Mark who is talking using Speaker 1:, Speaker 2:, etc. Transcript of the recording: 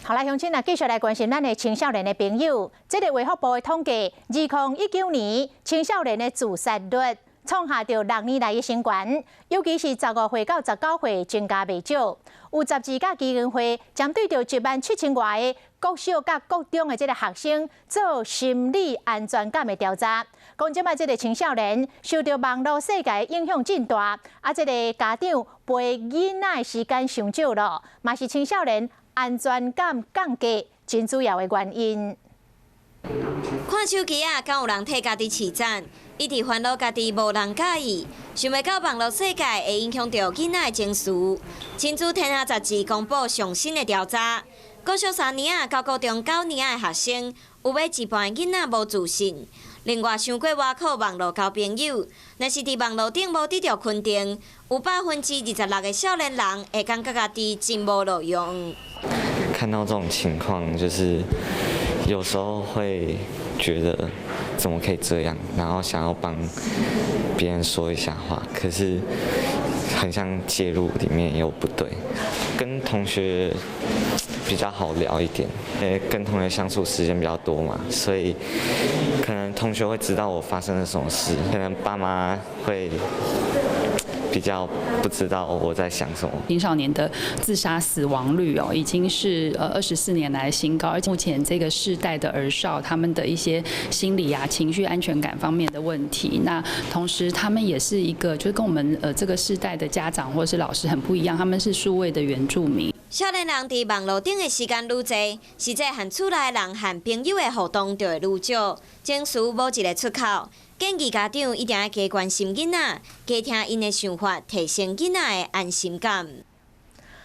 Speaker 1: 好啦，鄉親啊，繼續來關心咱的青少年的朋友。這个衛福部的統計，2019年青少年的自殺率創下著6年來的新高，尤其是15歲到19歲增加袂少。有雜誌佮基金會針對著1萬7千外个國小佮國中的這个學生做心理安全感的調查，講這擺這个青少年受著網路世界影響真大，啊，這个家長陪囡仔的時間傷少囉，嘛是青少年安全感降低真主要的原因。
Speaker 2: 看手機仔，敢有人替家己飼讚？一直煩惱家己無人佮意，想袂到網路世界會影響著囡仔的情緒。親子天下雜誌公布上新的調查，國小3年仔到國中9年仔的學生，有欲一半囡仔無自信。另外，傷過倚靠網路交朋友，若是佇網路頂無得著肯定，有26%的少年人會感覺家己真無路用。
Speaker 3: 看到這種情況，就是有時候會覺得怎麼可以這樣，然後想要幫別人說一下話，可是很像介入裡面又不對。跟同學比較好聊一點，跟同學相處時間比較多嘛，所以可能同學會知道我發生了什麼事，可能爸媽會比較不知道我在想什麼。
Speaker 4: 青少年的自殺死亡率哦，已經是24年來新高。而且目前這個世代的兒少，他們的一些心理啊、情緒安全感方面的問題，那同時他們也是一個，就是跟我們這個世代的家長或是老師很不一樣，他們是數位的原住民。
Speaker 2: 少年人佇網路頂的時間愈濟，實際和厝內人和朋友的互動就會愈少，情緒無一个出口。建議家長一定愛加關心囡仔，加聽𪜶的想法，提升囡仔的安心感。